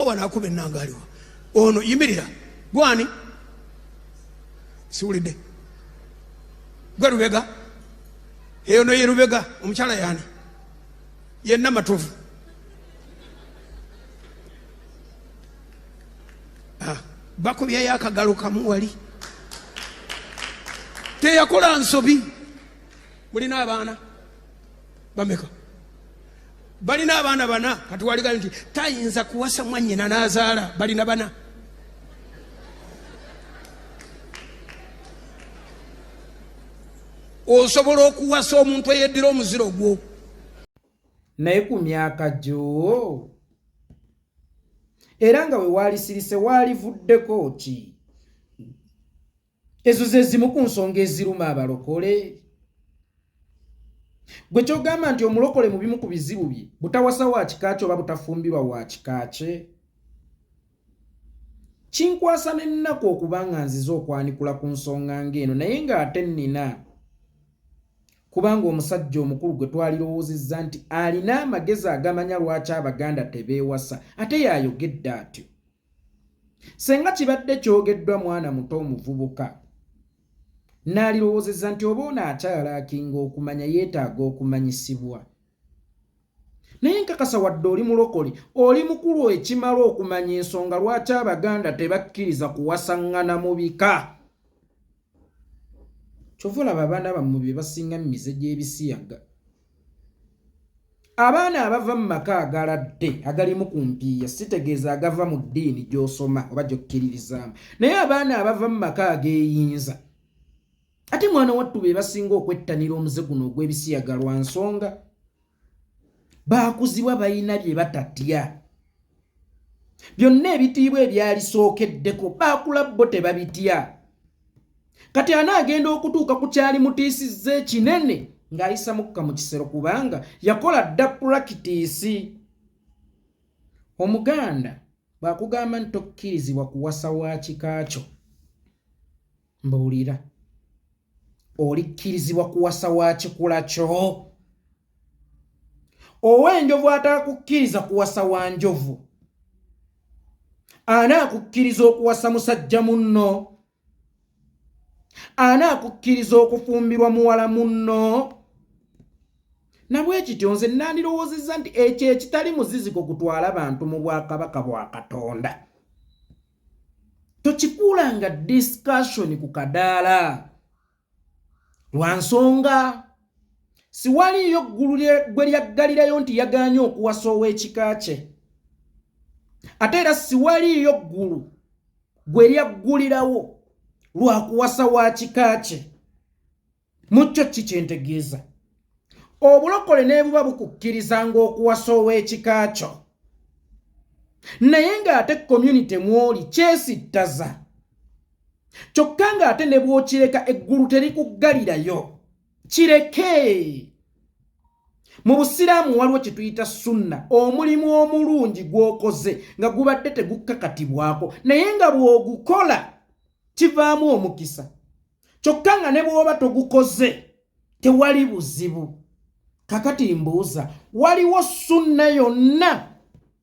Wano akuba ennanga aliwa? Ono yimirira. Gwani? Siwulidde. Gwe Lubega? Eyo ye Lubega. Omukyala yani? Yenna matovu. Ah, bakubyeyo akagalo kamu wali. Teyakola nsobi. Mulina abaana bameka? Balina abaana bana. Kati waliga nti tayinza kuwasa mwannyina n'azaala. Balina bana. Osobola okuwasa omuntu eyeddira omuziro gwo. Naye ku myaka gyo era nga we waalisirise waalivuddeko ki? Ezo ze zimu ku nsonga eziruma abalokole. Gwe kyogamba nti omulokole mu bimu ku bizibu bye butawasa wa kika kye oba butafumbirwa wa kika kye. Kinkwasa n'ennaku okuba nga nzize okwanikula ku nsonga ng'eno naye ng'ate nnina kubanga omusajja omukulu gwe twalirowoozezza nti alina amagezi agamanya lwaki Abaganda tebeewasa ate y'ayogedde atyo. Senga kibadde kyogeddwa mwana muto omuvubuka n'alirowoozezza nti oba ono akyalaakinga okumanya yeetaaga okumanyisibwa. Naye nkakasa wadde oli mulokole oli mukulu ekimala okumanya ensonga lwaki Abaganda tebakkiriza kuwasaŋŋana mu bika. Kyova olaba abaana bammwe be basinga mu mize gy'ebisiyaga. Abaana abava mu maka agaladde agalimu ku mpiiya, sitegeeza agava mu ddiini gy'osoma oba gy'okkiririzaamu, naye abaana abava mu maka ageeyinza ate mwana wattu be basinga okwettanira omuze guno ogw'ebisiyaga lwa nsonga baakuzibwa balina bye batatya. Byonna ebitiibwa ebyalisookeddeko baakula bo tebabitya. Kati anaagenda okutuuka ku kyali mutiisizza ekinene ng'ayisa mukka mu kisero kubanga yakola dda purakitiisi. Omuganda bw'akugamba nti tokkirizibwa kuwasa wa kika kyo, mbuulira, olikkirizibwa kuwasa wa kikula kyo? Ow'enjovu ataakukkiriza kuwasa wa njovu, anaakukkiriza okuwasa musajja munno? Anaakukkiriza okufumbirwa muwala munno? Na bwe kityo nze nandirowoozezza nti ekyo ekitali muziziko gutwala bantu mu bwakabaka bwa Katonda. Tokifuulanga discussion ku kadaala lwa nsonga siwaliiyo ggulu gwe lyaggalirayo nti yagaanye okuwasa ow'ekika kye, ate era siwaliiyo ggulu gwe lyaggulirawo lwa kuwasa wa kika kye. Mu kyo ki kye ntegeeza? Obulokole ne buba bukukkirizanga okuwasa ow'ekika kyo, naye ng'ate community mw'oli kyesittaza, kyokka ng'ate ne bw'okireka eggulu terikuggalirayo. Kireke. Mu Busiraamu waliwo kye tuyita sunna, omulimu omulungi gw'okoze nga gubadde tegukkakatibwako, naye nga bw'ogukola kivaamu omukisa, kyokka nga ne bw'oba togukoze tewali buzibu. Kakati mbuuza, waliwo sunna yonna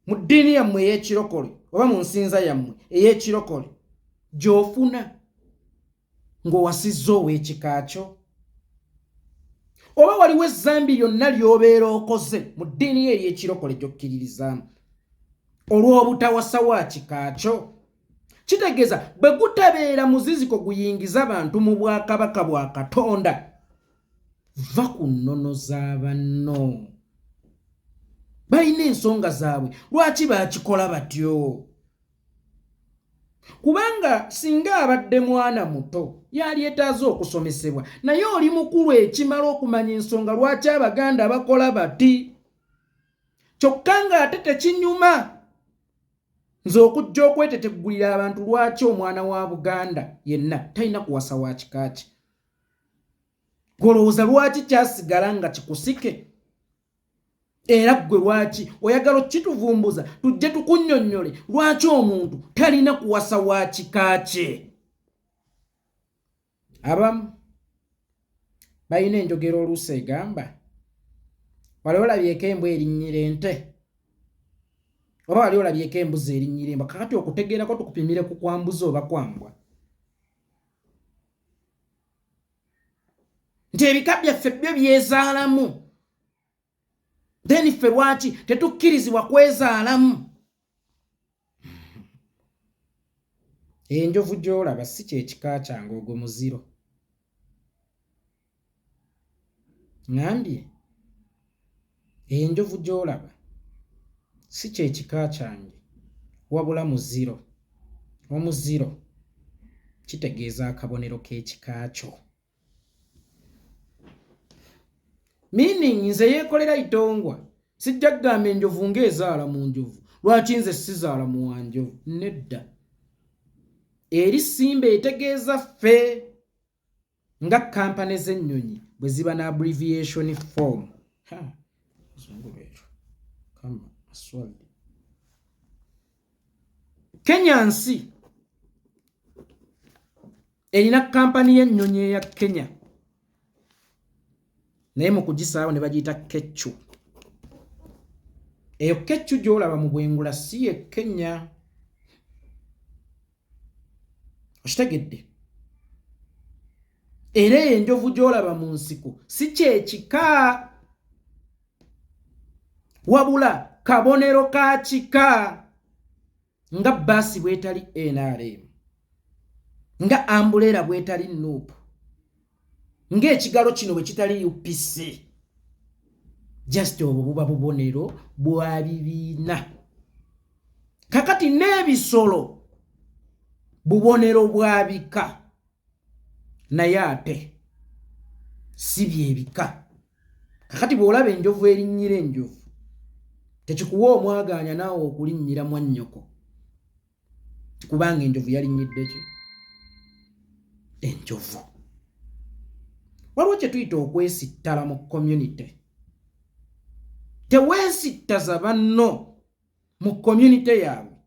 mu ddiini yammwe ey'ekirokole oba mu nsinza yammwe ey'ekirokole gy'ofuna ng'owasizza ow'ekika kyo? Oba waliwo ezzambi lyonna ly'obeera okoze mu ddiini yo ey'ekirokole gy'okkiririzaamu olw'obutawasa wa kika kyo? Kitegeeza bwe gutabeera muziziko guyingiza bantu mu bwakabaka bwa Katonda, va ku nnono za banno. Balina ensonga zaabwe lwaki baakikola batyo. Kubanga singa abadde mwana muto yalyetaaze okusomesebwa, naye oli mukulu ekimala okumanya ensonga lwaki Abaganda bakola bati, kyokka ng'ate tekinyuma. Nze okujja okweteteggulira abantu lwaki omwana wa Buganda yenna talina kuwasa wa kika kye. Gw'olowooza lwaki kyasigala nga kikusike? Era ggwe lwaki oyagala okukituvumbuza tujje tukunnyonnyole lwaki omuntu talina kuwasa wa kika kye? Abamu balina enjogera oluusi egamba, wali olabyeko embwa erinnyira ente? Oba wali olabyeko embuzi erinnyira embwa? Kakati okutegeerako tukupimire ku kwambuzi oba kwambwa nti ebika byaffe byo byezaalamu, then ffe lwaki tetukkirizibwa kwezaalamu? Enjovu gy'olaba si kyekika kyange, ogwo muziro. Ŋambye enjovu gy'olaba si kyekika kyange, wabula muziro. Omuziro kitegeeza akabonero k'ekika kyo, meaning nze yeekolera itongwa sijja kugamba enjovu ng'ezaala mu njovu, lwaki nze sizaala mu wanjovu? Nedda, eri simba etegeeza ffe nga kampani z'ennyonyi bwe ziba na abbreviation form. Kama aswali Kenya nsi erina kampani y'ennyonyi eya Kenya, naye mu kugisaawo ne bagiyita Kechu. Eyo Kechu gy'olaba mu bwengula si ye Kenya, okitegedde? Era eyo enjovu gy'olaba mu nsiko si kyekika, wabula kabonero ka kika, nga baasi bwetali NRM, nga ambuleera bwetali NUP, ng'ekigalo kino bwe kitali UPC. Just obwo buba bubonero bwa bibiina. Kakati n'ebisolo bubonero bwa bika, naye ate si byebika. Kakati bw'olaba enjovu erinnyira enjovu, tekikuwa omwagaanya naawe okulinnyira mwannyoko, kubanga enjovu yalinnyidde ki? Enjovu. Waliwo kye tuyita okwesittala mu community. Teweesittaza banno mu community yaabwe.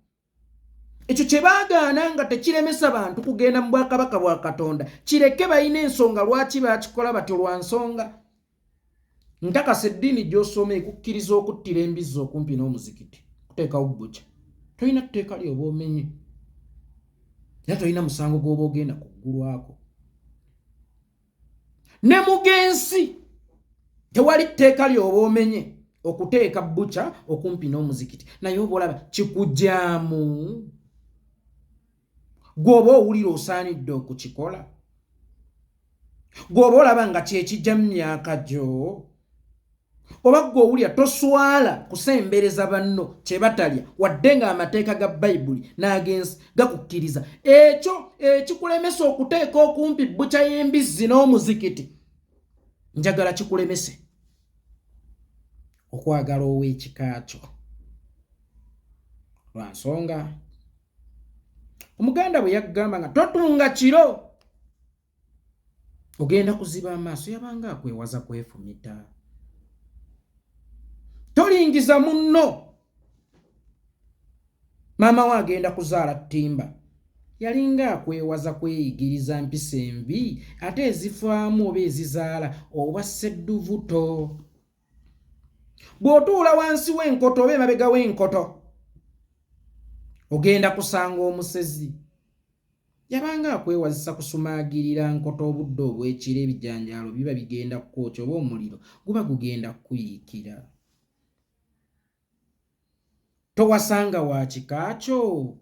Ekyo kye baagaana nga tekiremesa bantu kugenda mu bwakabaka bwa Katonda, kireke balina ensonga lwaki bakikola batyo. Lwa nsonga nkakasa eddiini gy'osoma ekukkiriza okuttira embizzi okumpi n'omuzikiti, kuteekawo bbuca, tolina tteeka lyoba omenye, era tolina musango gw'oba ogenda kuggulwako. Ne mugensi tewali tteeka lyoba omenye okuteeka bbuca okumpi n'omuzikiti, naye oba olaba kikujaamu gw'oba owulira osaanidde okukikola, gw'oba olaba nga kyekijja mu myaka gyo, oba gwe owulira toswala kusembereza banno kye batalya, wadde ng'amateeka ga Bayibuli n'agensi gakukkiriza. Ekyo ekikulemesa okuteeka okumpi bbuca y'embizzi n'omuzikiti, njagala kikulemese okwagala ow'ekika kyo, lwa nsonga Omuganda bwe yagamba nga totunga kiro ogenda kuziba amaaso, yabanga akwewaza kwefumita. Tolingiza munno maama we agenda kuzaala ttimba, yalinga akwewaza kweyigiriza mpisa envi ate ezifaamu oba ezizaala oba ssedduvuto. Bw'otuula wansi w'enkoto oba emabega w'enkoto ogenda kusanga omusezi, yabanga akwewazisa kusumaagirira nkoto obudde obw'ekiro, ebijanjaalo biba bigenda kukwokya oba omuliro guba gugenda kukuyiikira. Towasanga wa kika kyo,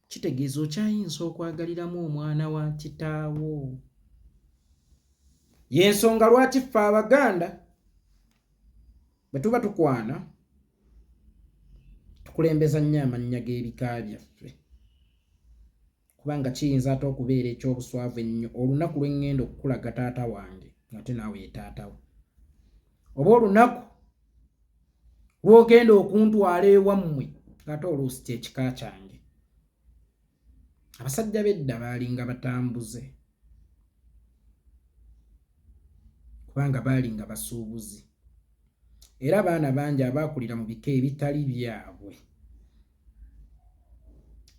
kitegeeza okyayinza okwagaliramu omwana wa kitaawo. Y'ensonga lwaki ffe Abaganda bwe tuba tukwana tukulembeza nnyo amannya g'ebika byaffe, kubanga kiyinza ate okubeera eky'obuswavu ennyo olunaku lwe ŋŋenda okukulaga taata wange ate naawe ye taata wo, oba olunaku lw'ogenda okuntwala ewammwe ate oluusi kyekika kyange. Abasajja b'edda baalinga batambuze, kubanga baalinga basuubuzi, era abaana bangi abaakulira mu bika ebitali byabwe.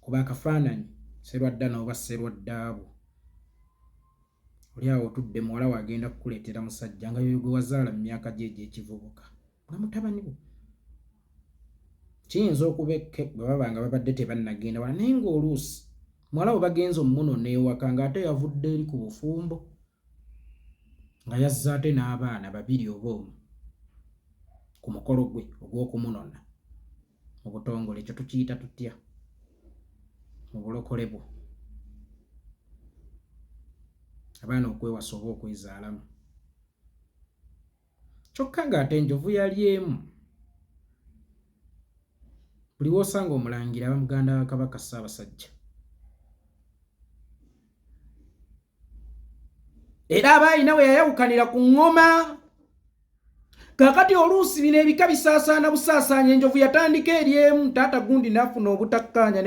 Kuba akafaananyi Serwadda n'oba Serwaddaabo, oli awo otudde, muwala we agenda kukuleetera musajja nga yoyo gwe wazaala mu myaka gye egy'ekivubuka nga mutabani wo. Kiyinza okuba ekke bwe baba nga babadde tebannagenda wala, naye ng'oluusi muwala we bagenze omumunona ewaka ng'ate yavudde eri ku bufumbo nga yazze ate n'abaana babiri oba omu ku mukolo gwe ogw'okumunona mu butongole. Ekyo tukiyita tutya mu bulokole bwo? Abaana okwewasa oba okwezaalamu, kyokka ng'ate enjovu yali emu. Buli w'osanga omulangira aba muganda wa Kabaka Ssaabasajja, era aba alina we yayawukanira ku ŋŋoma. Kakati oluusi bino ebika bisaasaana busaasaanya. Enjovu yatandika eri emu, taata gundi n'afuna obutakkaanya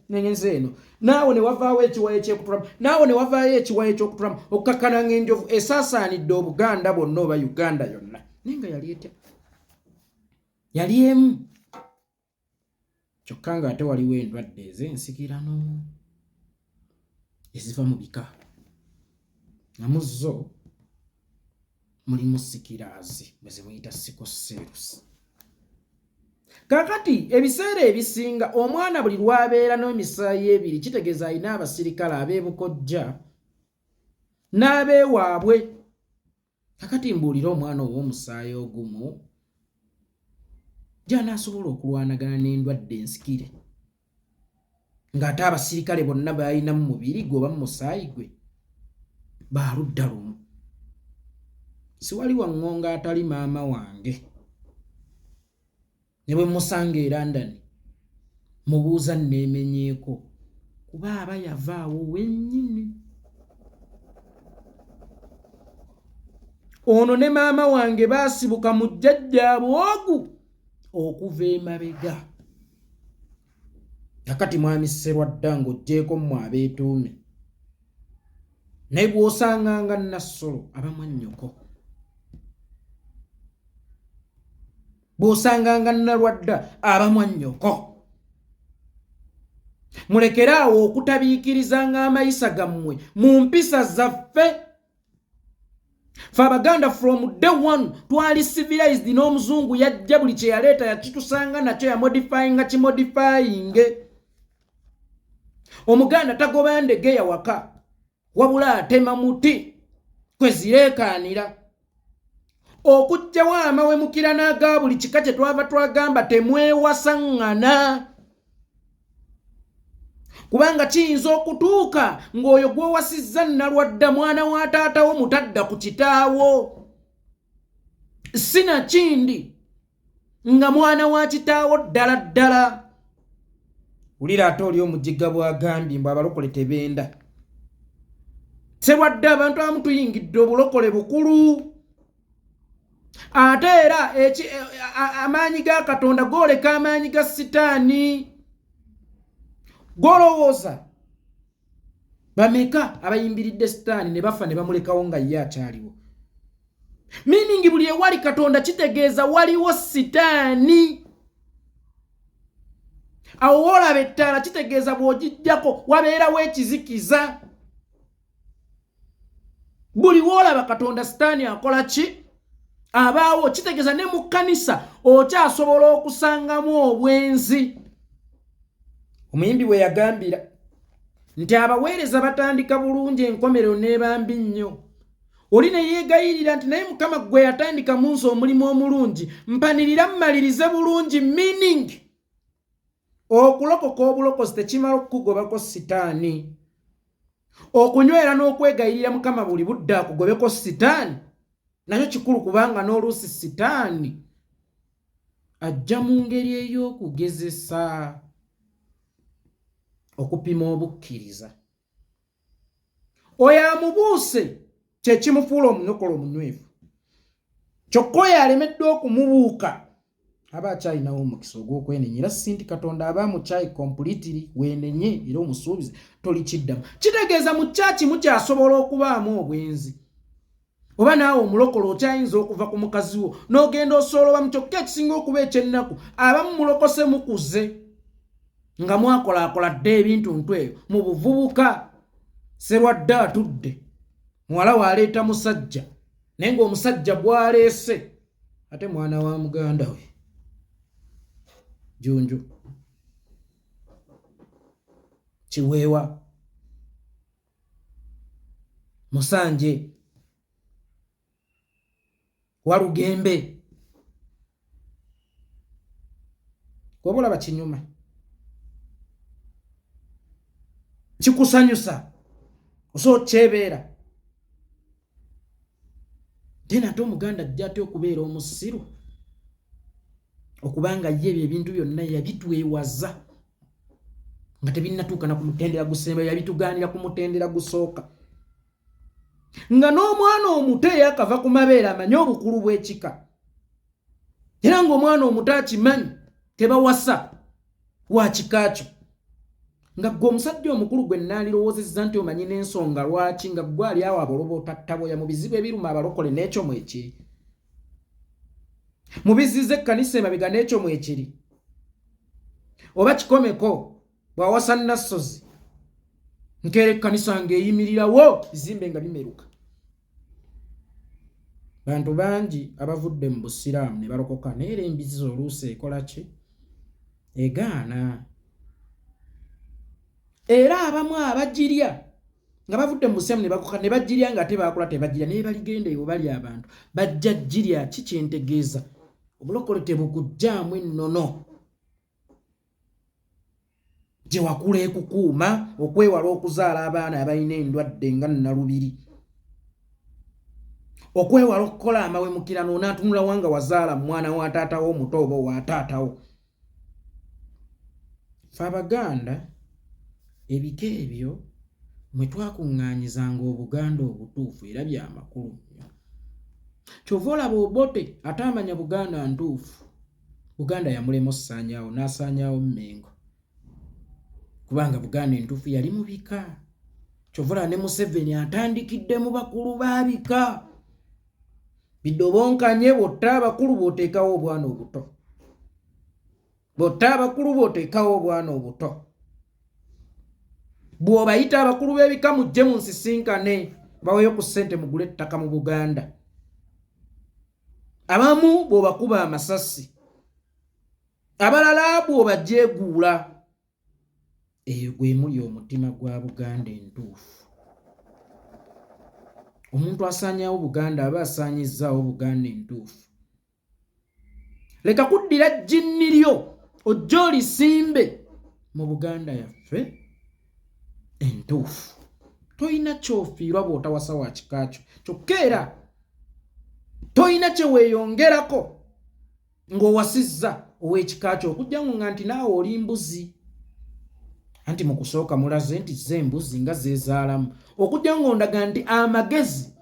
nengenzi eno, naawe ne wavaawo ekiwayo ekyekutulamu, naawe ne wavaayo ekiwayo ekyokutulamu, okukakkana ng'enjovu esaasaanidde Obuganda bwonna oba Uganda yonna. Naye nga yali etya? Yali emu. Kyokka ng'ate waliwo endwadde ez'ensikirano eziva mu bika, nga mu zo mulimu sikiraazi bwe zimuyita sikoseerusi. Kakati ebiseera ebisinga omwana buli lw'abeera n'emisaayi ebiri kitegeeza alina abasirikale ab'ebukojja n'abeewaabwe. Kakati mbuulira, omwana ow'omusaayi ogumu gy'anaasobola okulwanagana n'endwadde ensikire ng'ate abasirikale bonna b'alina mu mubiri gwe oba mu musaayi gwe baaludda lumu? Siwali waŋŋonga atali maama wange. Ne bwe musanga e London mubuuza nneemenyeeko, kuba aba yava awo wennyini. Ono ne maama wange baasibuka mu jjajjaabwe ogu okuva emabega. Kakati mwami Sserwadda, ng'oggyeeko mmwe abeetuume, naye bw'osanganga Nassolo aba mwannyoko, bw'osanganga Nalwadda aba mwannyoko. Mulekere awo okutabiikirizanga amayisa gammwe mu mpisa zaffe. Fe Abaganda from day one twali civilized, n'omuzungu yajja buli kye yaleeta yakitusanga nakyo, yamodifyinga kimodifyinge. Omuganda tagoba ndegeya waka, wabula atema muti kwe zireekaanira okuggyawo amawemukirano aga buli kika. Kye twava twagamba temwewasaŋŋana, kubanga kiyinza okutuuka ng'oyo gw'owasizza Nalwadda mwana wa taatawo mutadda ku kitaawo, si nakindi nga mwana wa kitaawo ddala ddala. Wulira ate oli omujiga bw'agambye mbu abalokole tebenda. Serwadde, abantu abamu tuyingidde obulokole bukulu, ate era amaanyi ga Katonda gooleka amaanyi ga Sitaani. Golowooza bameka abayimbiridde Sitaani ne bafa ne bamulekawo nga ye akyaliwo? Meaning buli ewali Katonda kitegeeza waliwo Sitaani. Awo woolaba ettaala kitegeeza bw'ogijjako wabeerawo ekizikiza. Buli woolaba Katonda, Sitaani akola ki? Abaawo. Kitegeeza ne mu kkanisa okyasobola okusangamu obwenzi. Omuyimbi bwe yagambira nti abaweereza batandika bulungi, enkomerero n'ebambi nnyo, oli ne yeegayirira nti naye Mukama gwe yatandika mu nsi omulimu omulungi, mpanirira mmalirize bulungi. Meaning okulokoka obulokozi tekimala okukugobako Sitaani. Okunywera n'okwegayirira Mukama buli budde akugobeko Sitaani nakyo kikulu, kubanga n'oluusi Sitaani ajja mu ngeri ey'okugezesa okupima obukkiriza. Oyo amubuuse kye kimufuula omunokola omunywevu, kyokka oyo alemeddwa okumubuuka aba akyalinawo omukisa ogw'okwenenya. Era si nti Katonda aba amukyayi completely. Weenenye era omusuubize tolikiddamu. Kitegeeza mu kyaki mukyasobola okubaamu obwenzi, oba naawe omulokole okyayinza okuva ku mukazi wo n'ogenda osoolobamu. Kyokka ekisinga okuba ekyennaku, abamu mulokose mukuze nga mwakolaakola dda ebintu ntu eyo mu buvubuka. Serwadde atudde, muwala waaleeta musajja, naye ng'omusajja gwaleese ate mwana wa muganda we. Junju, Kiweewa, Musanje, Walugembe. Oba olaba kinyuma, kikusanyusa, osobola okyebeera. Then ate Omuganda ajja atya okubeera omusiru, okubanga ye ebyo ebintu byonna yabitwewaza nga tebinnatuukana ku mutendera gusemba, yabitugaanira ku mutendera gusooka, nga n'omwana omuto eyakava ku mabeere amanyi obukulu bw'ekika, era ng'omwana omuto akimanyi tebawasa wa kika kyo, nga ggwe omusajja omukulu gwe nnaalirowoozezza nti omanyi n'ensonga lwaki, nga ggwe ali awo aboloba otattaboya mu bizibu ebiruma abalokole n'ekyo mwekiri, mu biziza ekkanisa emabega n'ekyo mwekiri, oba kikomeko bw'awasa Nassozi nkeera ekkanisa ng'eyimirirawo, bizimbe nga bimeruka. Bantu bangi abavudde mu Busiraamu ne balokoka, naye era embizi oluusi ekola ki? Egaana. Era abamu abagirya nga bavudde mu Busiraamu ne bakoka ne bagirya nga ate baakula tebagirya, naye baligenda eyo bali abantu bajja girya. Ki kyentegeeza? Obulokole tebukuggyaamu ennono gye wakula ekukuuma okwewala okuzaala abaana abalina endwadde nga Nalubiri, okwewala okukola amawemukirano onaatunulawa nga wazaala mwana wa taatawo omuto oba owa taatawo. Fe Abaganda ebika ebyo mwe twakuŋŋaanyizanga Obuganda obutuufu, era byamakulu nnyo. Kyova olaba Obote ate amanya Buganda ntuufu, Buganda yamulema osaanyaawo n'asaanyaawo Mmengo, kubanga Buganda entuufu yali mu bika. Kyova olaba ne Museveni atandikidde mu bakulu ba bika. Bidobonkanye, bw'otta abakulu bw'oteekawo obwana obuto, bw'otta abakulu bw'oteekawo obwana obuto. Bw'obayita abakulu b'ebika mujje mu nsisinkane, baweeyo ku ssente mugule ettaka mu Buganda. Abamu bw'obakuba amasasi, abalala bw'obajeeguula. Eyo gwe muli omutima gwa Buganda entuufu. Omuntu asaanyawo Buganda aba asaanyizzaawo Buganda entuufu. Leka kuddira jjinni lyo ojje olisimbe mu Buganda yaffe entuufu. Tolina kyofiirwa bw'otawasa wa kika kyo, kyokka era tolina kye weeyongerako ng'owasizza ow'ekika kyo, okujja nga nti naawe oli mbuzi. Anti mu kusooka mulaze nti ze embuzi nga zeezaalamu, okujja ng'ondaga nti amagezi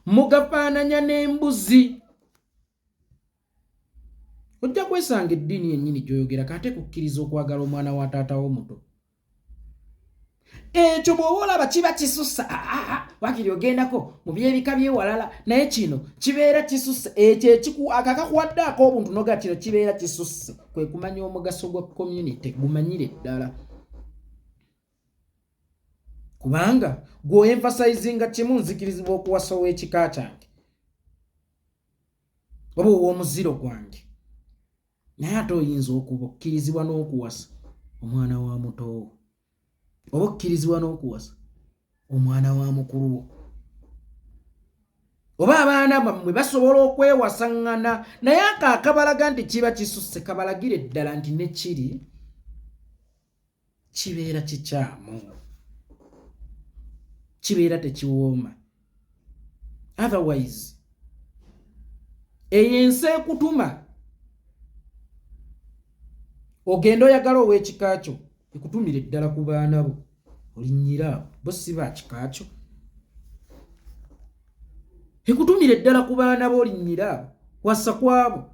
mugafaananya n'embuzi. Ojja kwesanga eddiini yennyini gy'oyogera kate kukkiriza okwagala omwana wa taata w'omuto. Ekyo bw'oba olaba kiba kisussa, wakiri ogendako mu by'ebika by'ewalala, naye kino kibeera kisusse. Ekyo akakakuwadde ak'obuntu noga kino kibeera kisusse, kwe kumanya omugaso gwa community, gumanyire ddala, kubanga gw'oemphasizinga kimu, nzikirizibwa okuwasa ow'ekika kyange oba ow'omuziro gwange, naye ate oyinza okuba okkirizibwa n'okuwasa omwana wa mutoowo oba okkirizibwa n'okuwasa omwana wa mukulu wo, oba abaana bammwe basobola okwewasaŋŋana, naye ako akabalaga nti kiba kisusse kabalagire ddala nti ne kiri kibeera kikyamu, kibeera tekiwooma. Otherwise eyo ensi ekutuma ogenda oyagala ow'ekika kyo, ekutumire ddala ku baana bo olinnyira abo, bo si ba kika kyo. Ekutumire ddala ku baana bo olinnyira abo, wasa kwabo,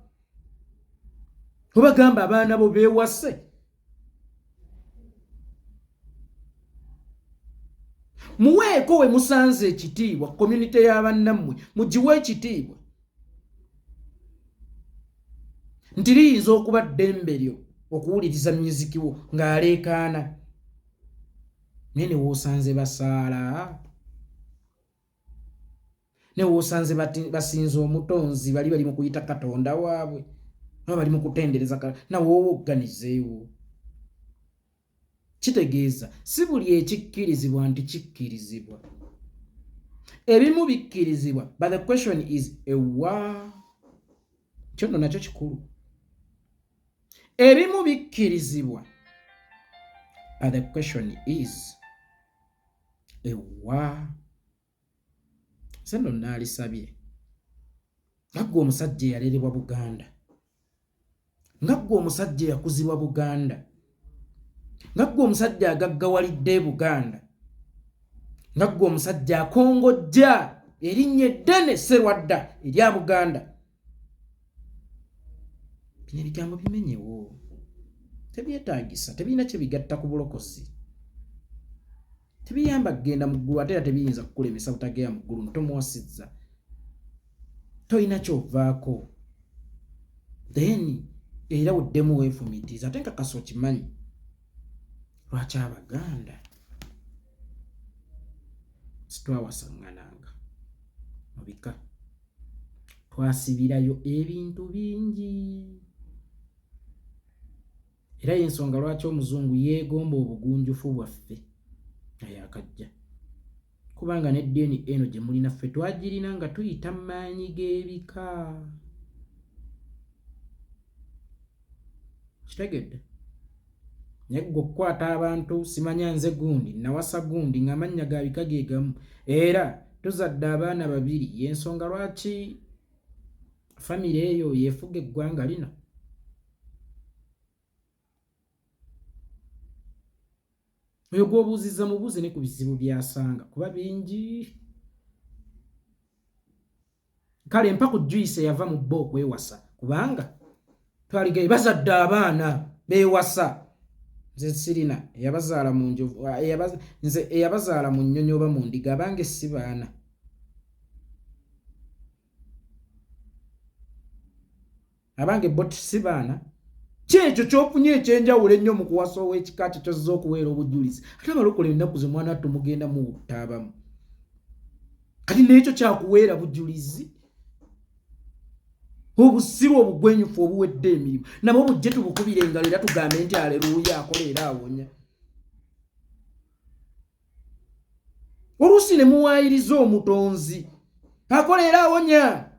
obagamba abaana bo beewase. Muweeko we musanze ekitiibwa community y'abannammwe, mugiwe ekitiibwa nti liyinza okuba ddembe lyo okuwuliriza myuziki wo ng'aleekaana, naye ne woosanze basaala, ne woosanze basinza omutonzi, bali bali mu kuyita Katonda waabwe. Baba bali mu kutendereza nawe owogganizeewo. Kitegeeza si buli ekikkirizibwa nti kikkirizibwa. Ebimu bikkirizibwa, but the question is ewa. Kyo nno nakyo kikulu. Ebimu bikkirizibwa, but the question is ewa. Nze nno naalisabye nga ggwe omusajja eyalerebwa Buganda, nga ggwe omusajja eyakuzibwa Buganda, nga ggwe omusajja agaggawalidde e Buganda, nga ggwe omusajja akongojja erinnya eddene Sserwadda erya Buganda. Bino ebigambo bimenyewo, tebyetaagisa, tebirina kye bigatta ku bulokozi, tebiyamba kugenda mu ggulu, ate era tebiyinza kukulemesa butagenda mu ggulu. Ntomuwasizza, tolina kyovaako, then era oddemu weefumiitiriza. Ate nkakasa okimanyi lwaki Abaganda sitwawasaŋŋananga mu bika, twasibirayo ebintu bingi. Era y'ensonga lwaki Omuzungu yeegomba obugunjufu bwaffe nga yaakajja, kubanga n'eddiini eno gye mulina ffe twagirina nga tuyita mu maanyi g'ebika. Kitegedde? Naye ggwe okukwata abantu, simanya nze gundi nawasa gundi ng'amannya ga bika ge gamu, era tuzadde abaana babiri, y'ensonga lwaki famire eyo yeefuga eggwanga lino. Oyo gw'obuuzizza mubuuze ne ku bizibu by'asanga kuba bingi. Kale mpa ku juyisi eyava mu bo okwewasa, kubanga twaligaye bazadde abaana beewasa. Nze sirina eyabazaala mu njovu, nze eyabazaala mu nnyonyi oba mu ndiga, abange si baana. Abange bo si baana. Kyekyo kyofunye ekyenjawulo ennyo mu kuwasa ow'ekika kyo kyozza okuweera obujulizi. Ate abalokole ennaku ze mwana attu mugenda muwutta abamu. Kati n'ekyo kyakuweera bujulizi? Obusiru obugwenyufu obuwedde emirimu nabwo bujje tubukubire engalo era tugambe nti aleluuya akola era awonya. Oluusi ne muwaayiriza omutonzi akola era awonya.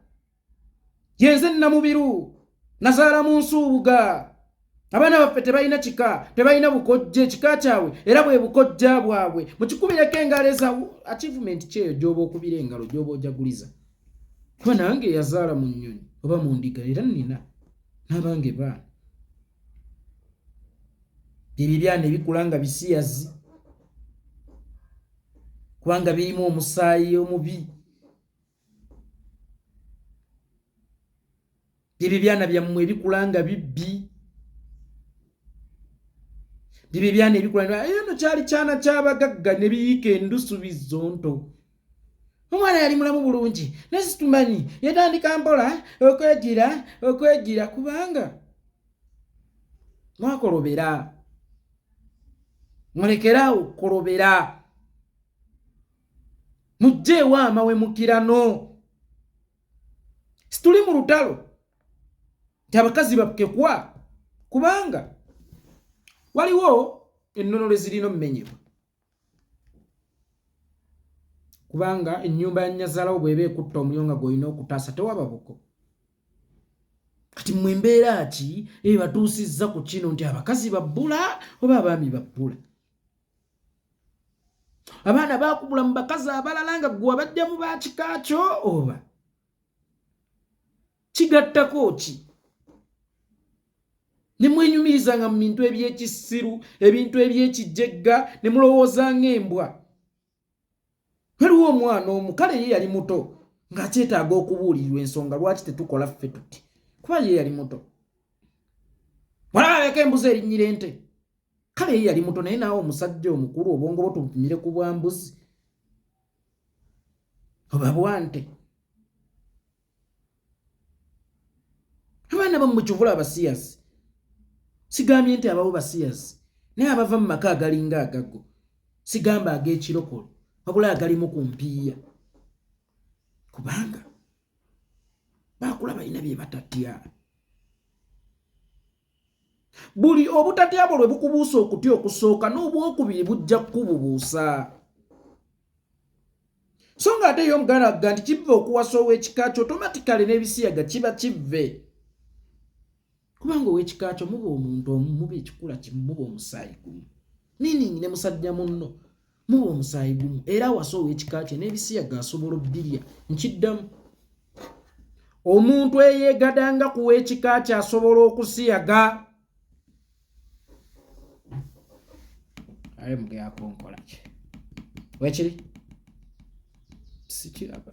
Yenze Namubiru, nazaala mu Nsuubuga. Abaana baffe tebalina kika, tebalina bukojja, ekika kyabwe era bwe bukojja bwabwe. Mukikubireko engalo eza achievement kyeyo gy'oba okubira engalo, gy'oba ojaguliza. Kuba nange eyazaala mu nnyonyi oba mu ndiga era nnina n'abange baana. Ebyo ebyana ebikula nga bisiyazi kubanga birimu omusaayi omubi. Ebyo ebyana byammwe ebikula nga bibbi, ebyo ebyana ebikula eno kyali kyana ky'abagagga ne biyiika endusu bizonto. Omwana yali mulamu bulungi naye situmanyi yatandika mpola okwegira okwegira kubanga mwakolobera. Mulekere awo okukolobera, mujjeewo amawemukirano. Situli mu lutalo nti abakazi bakekwa, kubanga waliwo ennono lwe zirina omumenyebwa, kubanga ennyumba ya nnyazaalawo bw'eba ekutta omuliro nga gw'olina okutaasa tewaba buko. Kati mmwe embeera ki ebatuusizza ku kino nti abakazi babbula oba abaami babbula? Abaana baakubula mu bakazi abalala nga ggwe wabajjamu ba kika kyo, oba kigattako ki? Ne mwenyumirizanga mu bintu eby'ekisiru, ebintu eby'ekijegga, ne mulowooza ng'embwa. Waliwo omwana omu, kale ye yali muto ng'akyetaaga okubuulirirwa ensonga lwaki tetukola ffe tuti, kuba ye yali muto. Walaba aleka embuzi erinnyira ente. Kale ye yali muto, naye naawe omusajja omukulu obwongo bwo tubupimire ku bwa mbuzi oba bwa nte. Abaana bammwe kyovula abasiyazi, sigambye nti ababo basiyazi, naye abava mu maka agalinga agago, sigamba ag'ekirokole, wabula agalimu ku mpiiya, kubanga baakula balina bye batatya. Buli obutatyabo lwe bukubuusa okutya okusooka, n'obwokubiri bujja kukububuusa. So nga ate ye Omuganda agga nti kivve okuwasa ow'ekika kyo, automatically n'ebisiyaga kiba kivve, kubanga ow'ekika kyo muba omuntu omu, muba ekikula kimu, muba omusaayi gumu, meaning ne musajja munno muba omusaayi gumu, era awasa ow'ekika kye n'ebisiyaga asobola obbirya. Nkiddamu, omuntu eyeegadanga ku w'ekika kye asobola okusiyaga. Aye mugeako nkola ki wekiri sikiraba.